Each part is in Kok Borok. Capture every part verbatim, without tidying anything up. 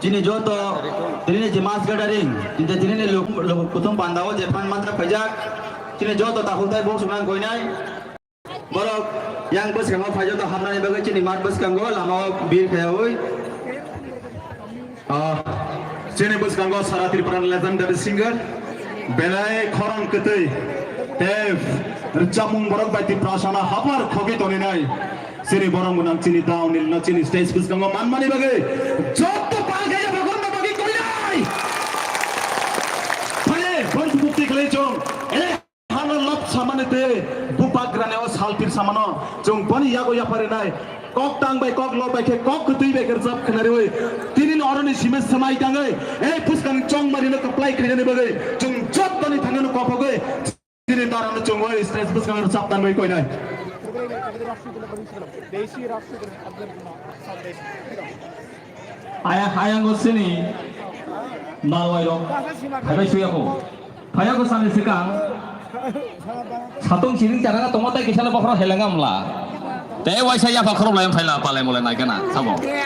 Chini joto tini ni je mass gathering, je tini ni luk-, luk-, kuthum panda o je phan mantra khaijak, chini joto takhuk tai bok sumang koinai. Borok yang bwskango phai joto hamnani bagwi chini mat bwskango lama o bir khayawi. Ah, chini bwskango Sara Tripura ni legendary singer, belai khorang kwtwi, tei rwchapmung borok bai Tiprasano habar khogwi toninai. Chini borok gwnang chini down nilno chini stage bwskango manmani bagwi joto pal khe yaphakonna bagwi koinai. Phale, boni bukti khlai chwng, ele hano lab samani tei bubagrani o salpir samano chwng boni yago yapharinai. Kok tang bai kok lok bai khe kok kwtwi bai khe rwchap khnariwi. Tini no oroni sime swmai tangwi, ei bwskang chongmarino kwplai khainani bagwi chwng jottoni thangno kophogwi. Chini tarano chwngwi stage bwskango rwchap tangwi koinai. Ayang, ayang o sini nalwai rok phaibai suya ko. Phaya ko sani sikang satung siring chara tongma tai kisana bokhro helengam la. Te waisa ya khorok lai phaila palai mulai nai kana sabo. Eh.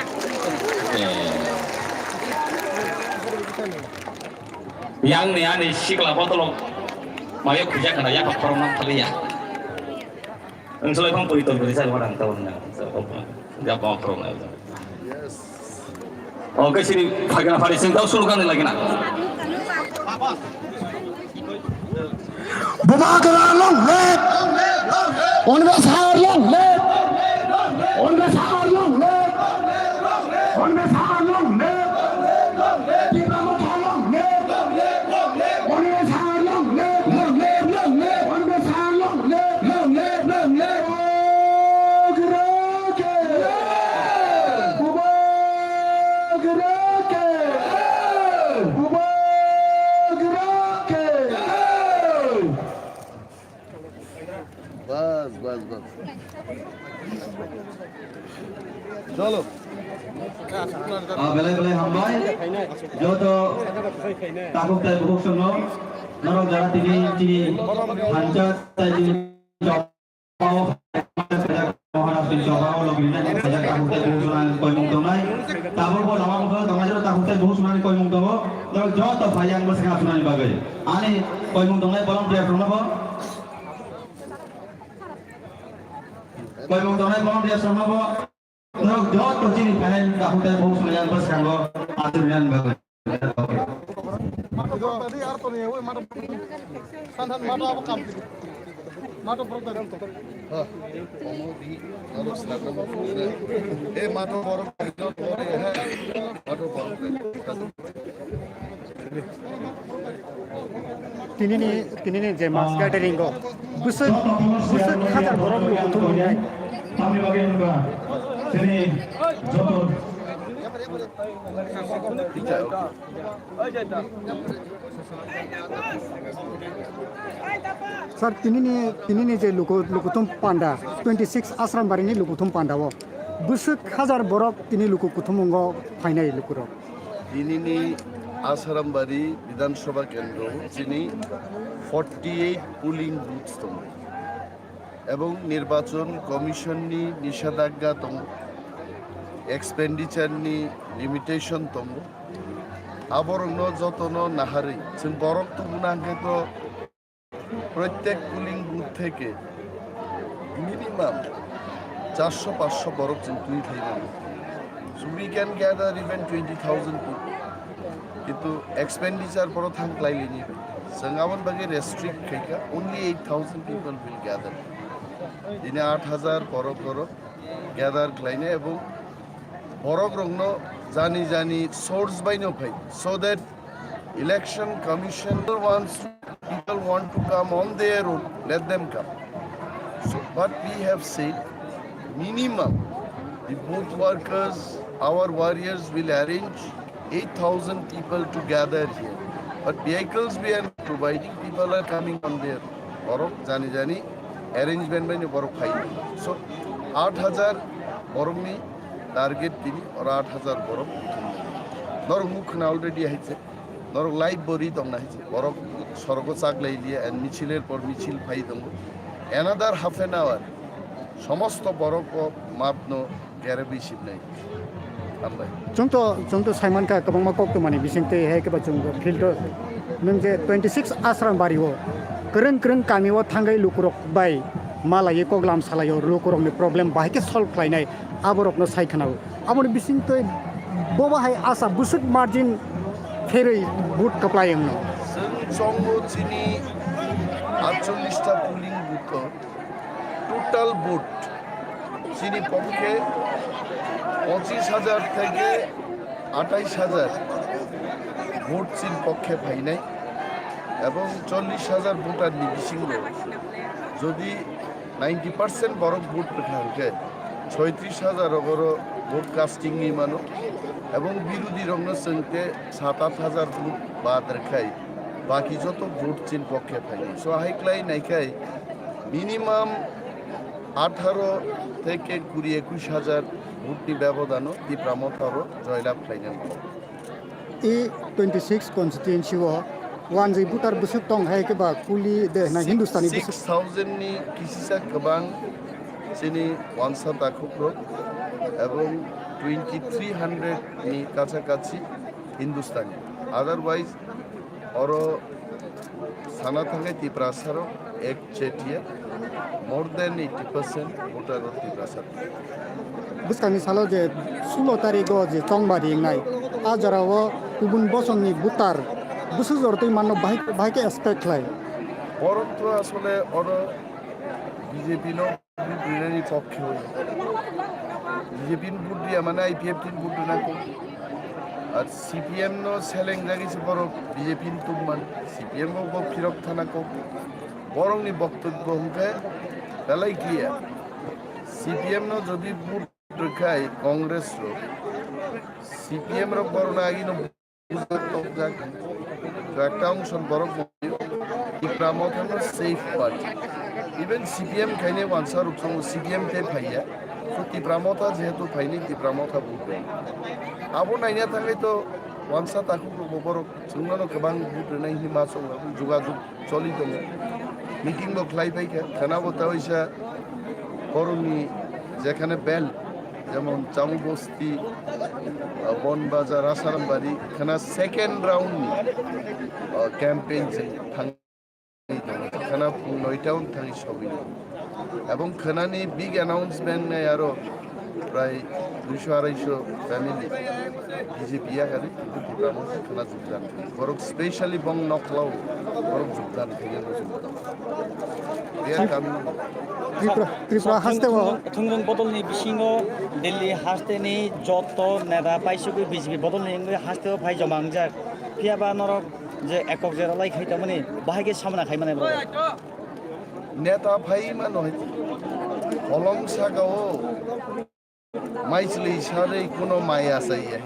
Yang ni ani sikla botolok mayo khuja kana ya khorok nang thali ya. Ang sulai phang puri tor puri sai wadang tawon na. Gap ma khorok na. Oke sini phagana phari sing tau sulu kan lagi na. Bubagra long live! Onbesar long live! Onbesar long live! Onbesar long live! Tipra Motha long live! Onbesar long live! Long live! Long live! Onbesar long live! Long live! Long live! Bubagra ke! Bubagra ke! Bubagra ke! बस बस बस। चलो। Ah, belai belai hambai. Joto takhuk tai bukhuk songno norok jara tini chini thansa tai chini chobao Maharaj chini chobao logina chini sajak takhuk tai bukhuk songno koimung tongnai. Tabuk bo lama bwkhao tongnai jora takhuk tai bukhuk songno koimung tongo. Norok joto phai yang bwswk sunani bagwi. Ani koimung tongnai bolong dia songno bo. Koimung tongnai bolong dia songno bo. Norok joto chini phainai takhuk tai bukhuk songno yang bwskango achuk yang bagwi. ए माटो बरफ Tinini, tinini je mass gathering o bwswk, bwswk hajar borok ni kuthum wngnai. Tamni bagwi wngkha chini joto. Sir, tinini, tinini je luku, lukuthum panda, twenty six Ashram Bari ni lukuthum panda o bwswk hajar borok tini luku kuthumung o phainai lukurok. Tinini Asarambari Bidhan Sabha Kendro chini forty eight polling booths tongo. Ebong Nirbachon Commission ni nishedagga tongo, expenditure ni limitation tongo. Aborokno jotono naharwi chwng borok tubuna hwnkhe to প্রত্যেক polling booth থেকে মিনিমাম চারশো পাঁচশো বরফ চিন্তুই থাইবেন। So we can gather even twenty thousand people. কিন্তু এক্সপেন্ডিচার বড় থাং ক্লাইলিনি। Sengabon bagi restrict khaika, only eight thousand people will gather. Dini আট হাজার বরফ বরফ gather khlaina ebong borok rokno jani jani source bai no phai, so that Election Commission wants, people want to come on their own, let them come. So, but we have said minimum, the booth workers, our warriors will arrange eight thousand people to gather here. But vehicles we are providing, people are coming on their own. Borok jani jani arrangement bai ni borok phai. So, আট হাজার borok ni target tini, oro আট হাজার borok. Norok mukh khna already hai se. Norok live bori tong nai, borok sorogo chak lai liya, and michiler por michil phai tongo. Another half an hour, somosto borok o map no gere bi sibnai. Hambai. Chwng to, chwng to saimankha kwbangma koktwmani bisingtwi hai khe ba chwng field o nwng je twenty six Asram bari o kwrwng kwrwng kami o thangwi lukurok bai malaiwi koklam salai o lukurokni problem bahai khe solve khlainai aborokno sai khna o. Aboni bisingtwi bo bahai asa bwswk margin pherwi vote kwplai wngno. Chwng chongo chini আটচল্লিশটা polling booth o total vote chini পক্ষে পঁচিশ হাজার থেকে আঠাইশ হাজার ভোট চীন পক্ষে ফাইনাই এবং চল্লিশ হাজার ভোটারনি বিসিংগো যদি নাইনটি পার্সেন্ট বরক ভোট পেখা হইকে ছয়ত্রিশ হাজার অগরো ভোট কাস্টিং নি মানো এবং বিরোধী রংনো চংতে সাত আট হাজার ভোট বাদ রেখাই বাকি যত ভোট চীন পক্ষে ফাইনাই। সো হাইক্লাই নাইখাই মিনিমাম আঠারো থেকে কুড়ি একুশ হাজার ভোটনি ব্যবধানও ত্রিপুরা মথারও জয়লাভ খাইনান। E twenty six constituency o wanjwi voter bwswk tong hai khe ba kuli de hwnna Hindustani bwswk. Six thousand ni kisisa kwbang chini wansa takhukrok ebong twenty three hundred ni kachakachi Hindustani. Otherwise oro sana thangwi Tiprasarok ek chetia, more than eighty percent voter o Tiprasa. Bwskangni salo je sulo tarigo je chongba ringnai, a jorao kubun bosongni voter bwswk jortwi manno bahai, bahai khe expect khlai. Borok to asole oro B J P no Vote rinani pokhe oi. B J P ni vote riya mane I P F T ni vote rina kok. Ar C P M no seleng jagi se borok B J P ni tongman. C P M bo bo phirok thana kok. Borok ni boktobbo hwnkhe belai clear. C P M no jodi vote rwkhai Congress rok, C P M rok borok no agino Tokjak, krakta ongson borok bo Tipra Motha no safe party. Even C P M khaine wansa rok songo C P M te phaiya. So Tipra Motha jehetu phaini Tipra Motha vote rwi. Abo naina thangwi to wansa takhuk rok bo borok chwngno no kwbang vote rwnai hinwi ma chwng rok jogajog choli tongo. Meeting bo khlai phaikha, khana bo ta oisa borokni jekhane bel, jemon Chamu Bosti, ah, Bon Bazar, Asarambari, khana second round ni, ah, campaign se thang, khana phung noita on thang sogwi. Ebong khanani big announcement nai aro prai duiso araisho family B J P yakarwi kintu Tipra Motha khana jukjan. Borok specially bong noklao borok jukjan khaina muchung. Biya kami Tripura, Tripura haste o. Thungrung bodolni bisingo Delhi hasteni joto neta paisugwi B J P bodolni wngwi hasteo phai joma wngjak. Phiyaba norok je ekok jera lai khai tongmani bahai khe samna khai mani borok. Neta phai mano hai. Holong saka o. Maisli sarwi kuno maya chaya.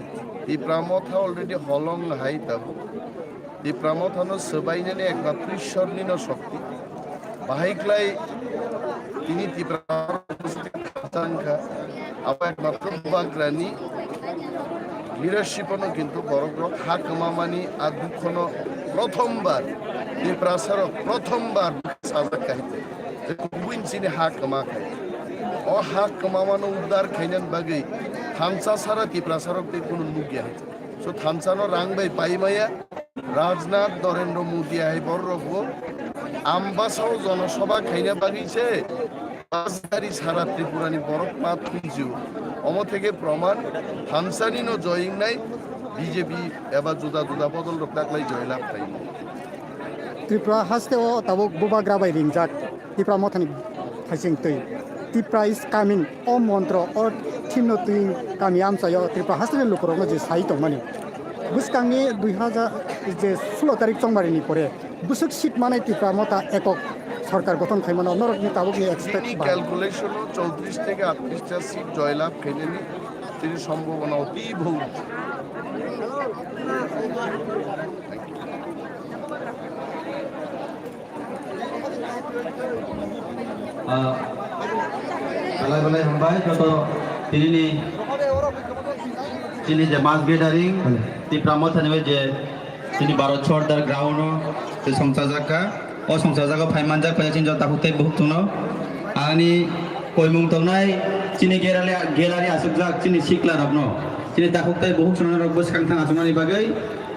Tipra Motha already holong hai tabuk. Tipra Motha no swbainani ekmatro Ishwar ni no shokti. Bahai klai tini Tipra Motha no swbaikha. Abo ekmatro Bubagrani leadership no kintu borok rok ha kwmamani a dukho no prothom bar Tiprasa rok prothom bar sajak kahite. Kubun chini ha kwma khai. O ha kwmamano uddar khainani bagwi thansa sara Tiprasa rok tei kunu nukya hai. So thansa no rang bai pai maya, Rajnath, Narendra Modi hai borok rok bo Ambasao jonosabha khaina bagwi se Rajgari sara Tripura ni borok ma thwiju. Omo theke proman thansa ni no joying nai B J P eba juda juda bodol rok taklai joy lab khai. Tripura haste o tabuk Bubagra bai ringjak Tipra Mothani phaising twi. Tipra is coming, o montro, o thimno twi kami amchaio Tripura hasteni lukurokno je sai tongmani. Bwskangni dui hajar je sulo tarik chongbarini pore bwswk seat manai Tipra Motha ekok sorkar gothon khaimano norokni tabukni expect Chini bai. Calculation o chowtrish theke aattrish ta seat joy lab khainani chini sombhabona oti bahut. Ah, belai belai hambai joto tinini chini je mass gathering Tipra Mothani je chini Bharat Sordar ground o je songchajak kha. O songchajak o phai manjak phai chini joto takhuk tei bukhuk tongno. Ani koimung tongnai chini gallery, gallery aswkjak chini sikla rokno. Chini takhuk tei bukhuk swnamnai rok bwskang thang achuknani bagwi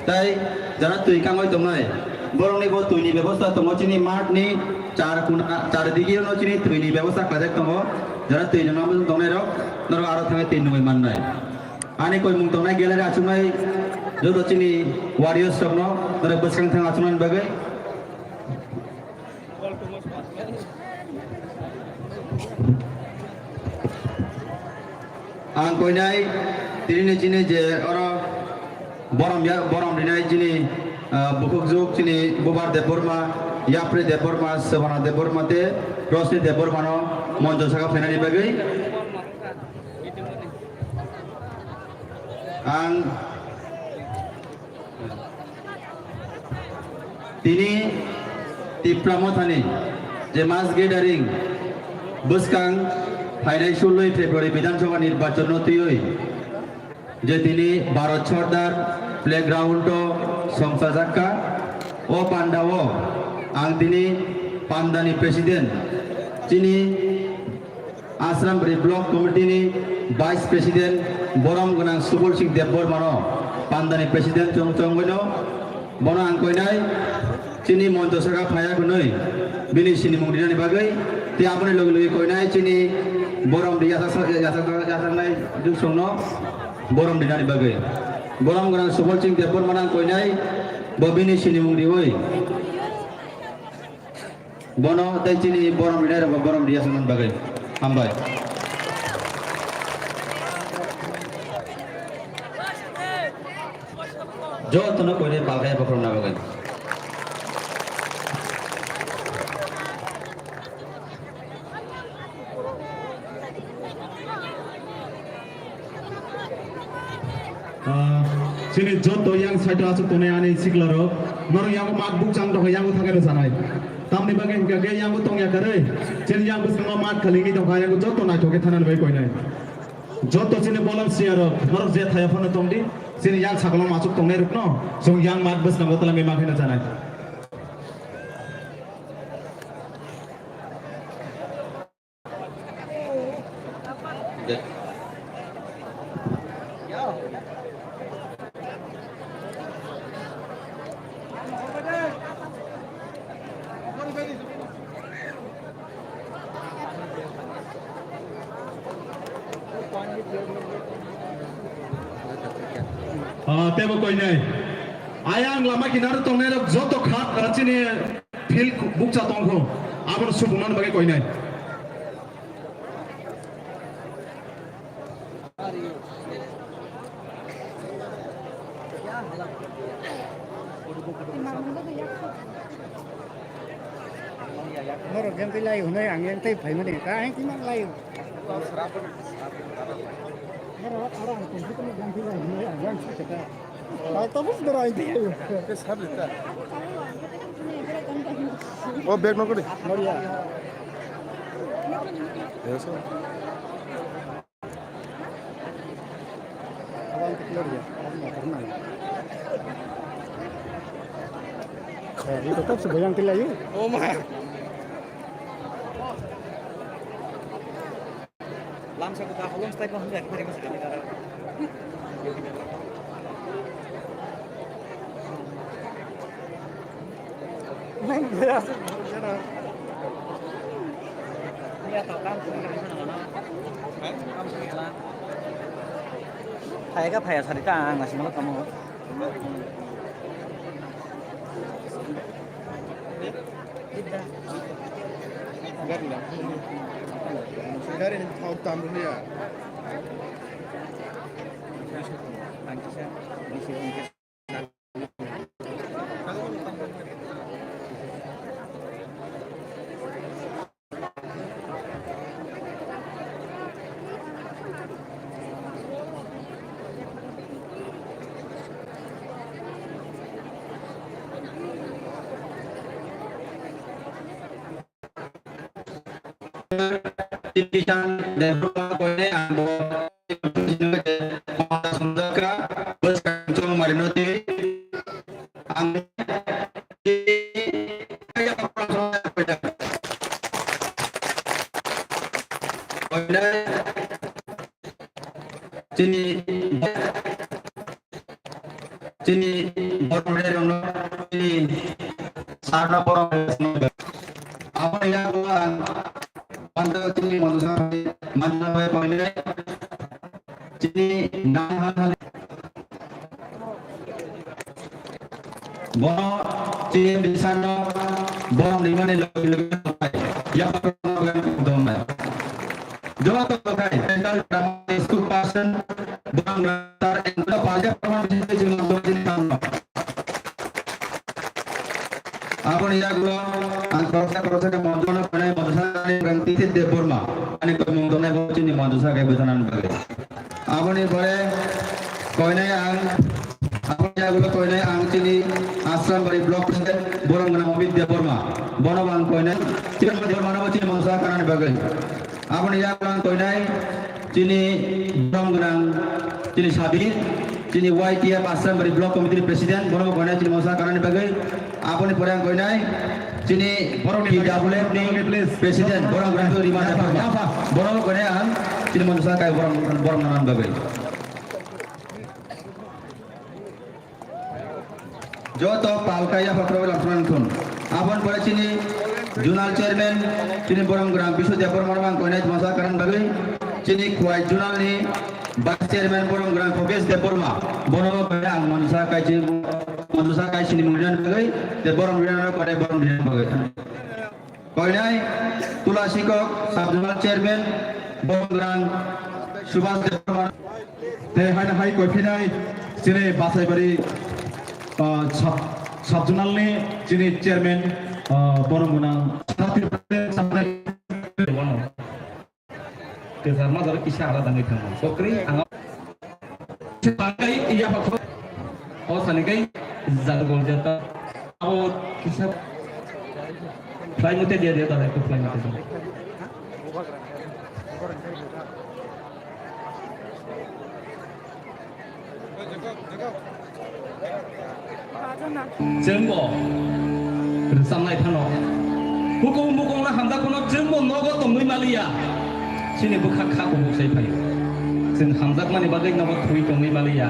tei jara twi kangwi tongnai, borokni bo twini bebosta tongo. Chini math ni char kuna, char digi no chini twini bebosta khlajak tongo. Jara twi nungna muchung tongnai rok norok aro thangwi twi nungwi mannai. Ani koimung tongnai gallery achuknai joto chini warriors rokno norok bwskang thang achuknani bagwi. Ang koinai tini ni chini je oro borom ya, borom rinai chini, ah, bukhuk juk chini Bubar Debbarma, Yapri Debbarma, Sobana Debbarma tei Rosni Debbarma no moncho saka phainani bagwi ang tini Tipra Mothani je mass gathering bwskang phainai suloi February Bidhan Sabha nirbachon no twiwi je tini Bharat Sardar playground o songchajakka, o panda o ang tini panda ni president chini Asrambari Block Committee ni Vice President borom gwnang Subol Singh Debbarma no panda ni president chong chongwi no bono ang koinai chini moncho saka phaya hwnwi bini sinimung rinani bagwi tei aboni logi logi koinai chini borom ri yachak yachak yachaknai dusong no borom rinani bagwi borom gwnang Subol Singh Debbarma no ang koinai bo bini sinimung riwi. Bono tei chini borom rinai rok borom riya swnamna bagwi hambai. Jotono koinai palkai bokhorokna bagwi. Ah, chini joto yang side o aswk tongnai ani sikla rok, norok yango mat bukchang tongkha, yango thangwi rwchanai. Tamni bagwi hwnkha khe yango tongya kwrwi, chini yang bwskango mat khalingwi tongkha, yango joto naithok khe thanani bagwi koinai. Joto chini bolong siya rok, norok je thaya phano tongdi, chini yang saklang aswk tongnai rokno, chwng yang mat bwskango twlangwi ma khe rwchanai. Ah, tebo koinai. Ayang lama kinaro tongnai rok joto khat rachini. Field bukcha tongkho, abono supungna bagwi koinai. Norok yang tei lai hwnwi ang yang tei phaimani, ka ang tei ma lai. Norok aro ang tongkhe tongma yang tei lai hwnwi ang yang tei ka. Ang tabuk berai di. O bag no kodi. Noria. Eso. Abang tik Noria. Abang tak kenal. Eh, itu tak sebayang tilayu. Oh my. Lamsa kuda holong style ma hwnwi phari masa kami dara. Phaya ka phaya sari ta ang nasi malo tamo. Gari ni thok tam rwya. Tishan Debbarma koine ang bo Sonjaka bwskang chong marino twi ang koine chini Chini borok rok no chini sarno borok. Abo ya ang panda chini mansa manna bai bai chini nang hal hal. Bono chini bisano borom rimani logi logi ya. Joto kai mental trauma school person borong sar endo paja proman jing jing. Aboni yagulo ang khoroksa khoroksa khe monjono khwnai monjosa ani bwrang Tithe Debbarma ani khoroksa monjonai bo chini monjosa khe bwthanani bagwi. Aboni pore koinai ang, aboni yagulo koinai ang chini Asrambari block president borong gwnang Amit Debbarma, bono bo ang koinai chini Debbarma no bo chini monjosa kanani bagwi. Aboni yagulo ang koinai chini borong gwnang chini Sabir, chini Y T F Asrambari block committee ni president, bono bo koinai chini monjosa kanani bagwi. Aboni pore ang koinai chini borok ni P W F ni please president, borok ni Rima Debbarma. Borok koinai ang chini monjosa kai borok, borok nanan bagwi. Joto palka ya patrol lamsman thun. Aboni pore chini zonal chairman, chini borok gwnang Biswa Debbarma ang koinai monjosa kanani bagwi. Chini Khowai zonal ni Vice Chairman borok gwnang Khogesh Debbarma, bono bo koinai ang monjosa kaisi, monjosa kaisini mungni bagwi, tei borok rina rok koinai borok rina bagwi. Koinai Tula Sikok Sub Zonal Chairman borok gwnang Subhas Debbarma. Tei haino hai koiphinai chini Basaibari, ah, sub, sub zonal ni chini chairman, ah, borok gwnang Satya Kwchar majaro kisa alada wngwi thango. Kokri ang tangkai iya pakho. O sani kai jat gol jata. Abo kisa fly mote dia dia dalai ko fly mote dia. Chwngbo rwchapnai phano hukumu mukungno hamjakphano chwngbo nogo tongwi maliya. Chini bwkha kha kubuk sai phaio. Chwng hamjakmani bagwi nogo thwi tongwi maliya.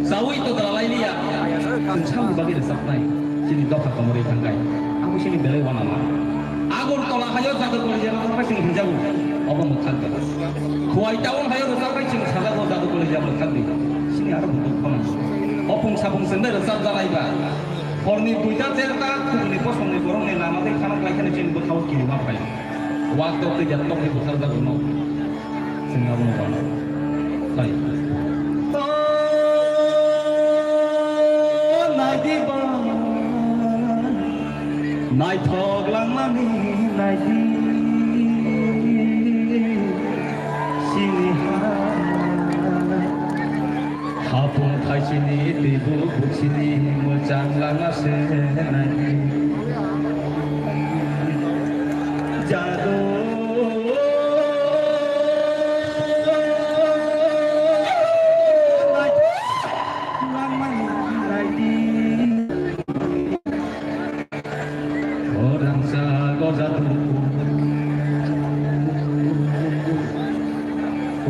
Chaui todra lailiya. Chwng samni bagwi rwchapnai. Chini dopha komorwi thangkai. Abo chini belai uanama. Agartala hayo jadu kolija rwchapnai chwng hinjago. Obo mwthangdi. Khowai town hayo rwchapnai chwng sajago jadu kolija mwthangdi. Chini aro butuk phano. Opung sapung chwngde rwchapjalaiba. Horni duita derta kubuni bosongni borokni lama tei khanok laikhani chini bwkhao kirima phai. Wak tok tei jak tokni bwkharjak rwno. Chwng abono bana. Phai. O naidi ba. Naithok langmani naidi. Chini ha. Hapung thaisini teibo buksini mwchang lama se nai. Jado langmani naidi. O rangchak o jadu.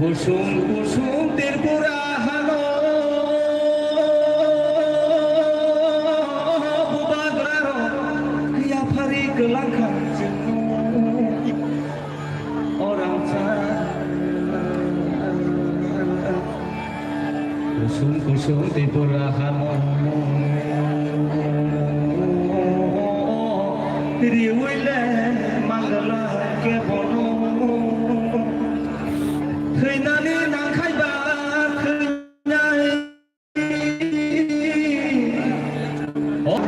Kusung kusung Tripura hano. Bubagrarok yaphari kwlangkha chwngno. O rangchak. Kusung kusung Tripura hano. Riui le mangala ke bono. Thwinani nangkhai ba thwinai. Oh.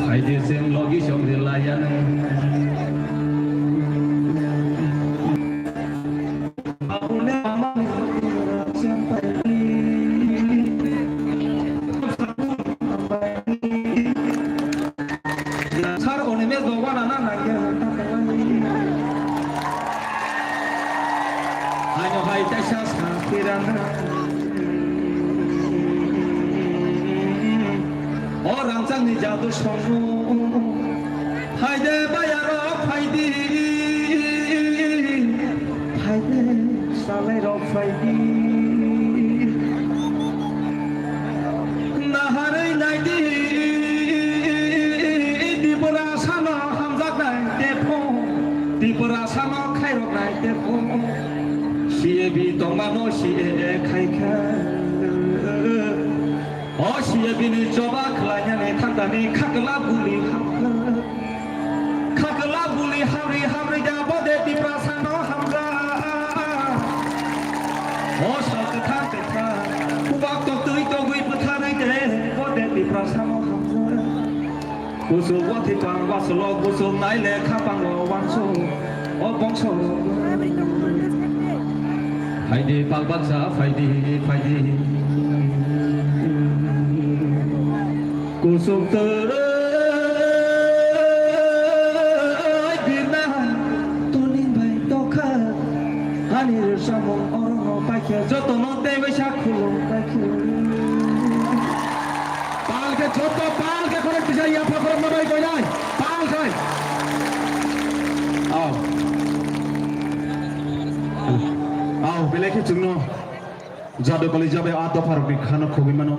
Phaidi chwng logi chwng de laiya nang. Sir, Onimesh Bhagwan ana nangya. Aino hai kaisa sakiran. O rangchakni jadu songno. Phaide bayaro phaidi. Tiprasano khairok nai te bo. C A B tongmano C A A khai kha. O C A B ni choba khlainani thangtani khakla buli hamkha. Khakla buli hamri hamri da bo de Tiprasano hamkha. O sal kwthar kwthar. Kubak to twi togwi bwtharwi de bo de Tiprasano hamkha. Kusuk wathi pang wasolok kusuk nai le khapang lo wangso o bongso. Phaidi palbaksa phaidi phaidi. Kusuk twi birna toni bai tokha. Ani rwchapmung orono paikha jotono tei bai sa khulum paikha. Pal khe joto pal khe khorok tisa yapha khorok ma bai koinai. Pal khai. Aw. Aw, belai khe chwngno jado koli jabai a dopha rokni khano khogwi mano.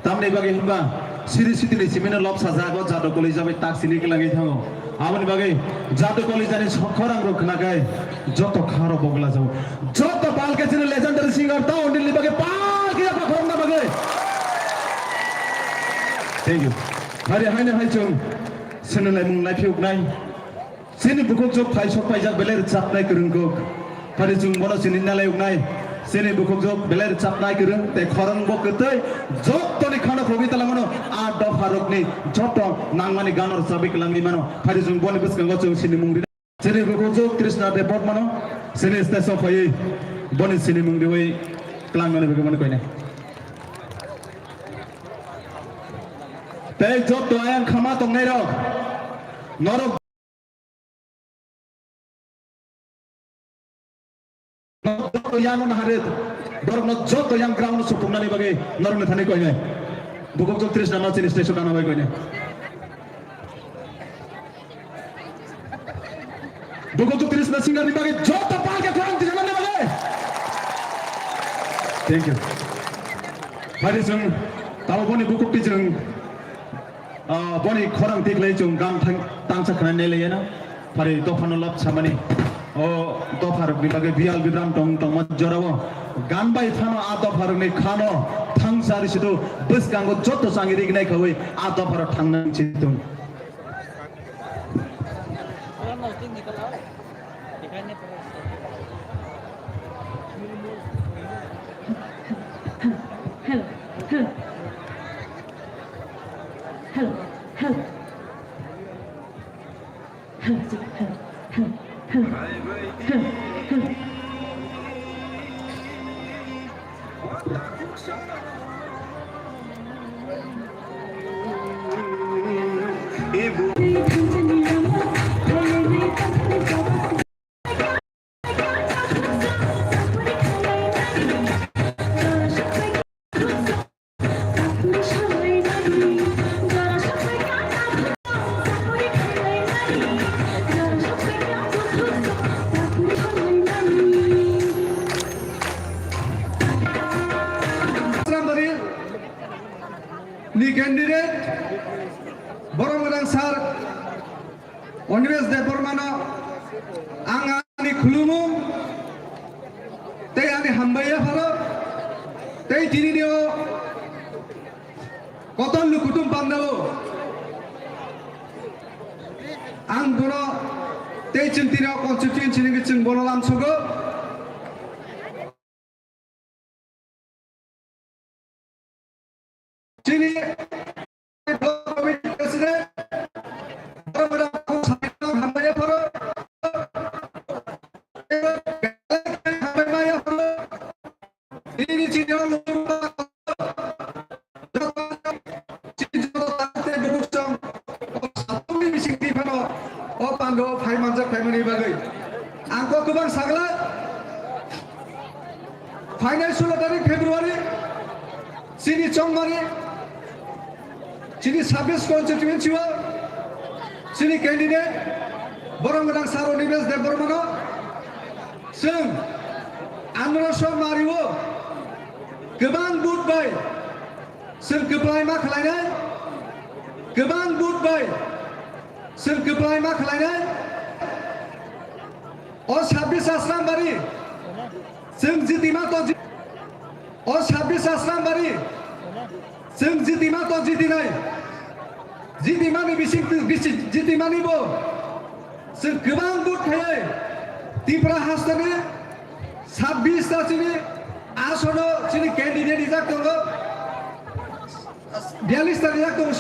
Tamni bagwi hinba siri sitini simino lobsa jago jado koli jabai tak sini kwlangwi thango. Aboni bagwi jado koli jani khorang rok khnakai joto kharo bogla jago. Joto pal khe chini legendary singer ta ondilni bagwi pal khe yapha khorokna bagwi. Thank you. Hari haino hai chwng sinilai mung lai phiuknai. Chini bukhukjwk phai sok paijak belai rwchapnai kwrwngkuk. Phari chwng bono chini nalai uknai. Chini bukhukjwk belai rwchapnai kwrwng tei khorang bo kwtwi jotoni khano khogwi talangmano a dopha rokni joto nangmani gano rwchapwi kwlangwi mano. Phari chwng boni bwskango chwng chini mung rina. Chini bukhukjwk Trishna Debbarmano chini stage o phaiwi boni chini mung riwi kwlangnani bagwi mani koine. Tei joto ayang khama tongnai rok norok Joto yang no hare, borok no joto yang ground no supuknani bagwi norok ni thani koinai. Bukhuk jok tris nama chini stage o kana bai koinai. Bukhuk jok tris na singer ni bagwi joto pal khe khorang tijana ni bagwi. Thank you. Hari jeng tabo boni bukhuk tijeng. Ah, boni khorang tiklai chwng gan thang-, tangsa khna neleyana. Phari dophano lab samani. O dopharokni bagwi biyal bibram tong tongma jorao. Gan bai phano a dopharokni khano thangsa risidu bwskango joto changi rignai khawi a dopharok thangnang chitung. Hello, hello. Hello, hello. Hello, hello, hello, hello, hello, hello. Ni candidate Borom Gwnang sir Onimesh Debbarmano ang ani khulumung tei ani hambai yapharo tei tinini o kotor ni kutung pandao ang bono tei chwng tini o constituency ni chwng bono lamsogo. Chini committee president, hambai pharo, hambai maya pharo, ini chini o chini joto tangte bukuksong, o sabuni bising di phano, o pando phai manjak phaimani bagwi. Ang kok kwbang sagla, phainai sulo tarik February, chini chongmani, chini sabis constituency o, chini candidate, Borom Gwnang sir Onimesh Debbarmano, chwng androso mario, kwbang vote bai, chwng kwplai ma khlainai, kwbang vote bai, chwng kwplai ma khlainai, O sabbish Asrambari, chwng jitima to ji-, o sabbish Asrambari, chwng jitima to jitinai. Jitimani bising, bisi-, jitimani bo chwng kwbang vote khaiwi Tripura hasteni sabbish ta chini asono chini candidate rijak tongo, biyallish ta rijak tongo.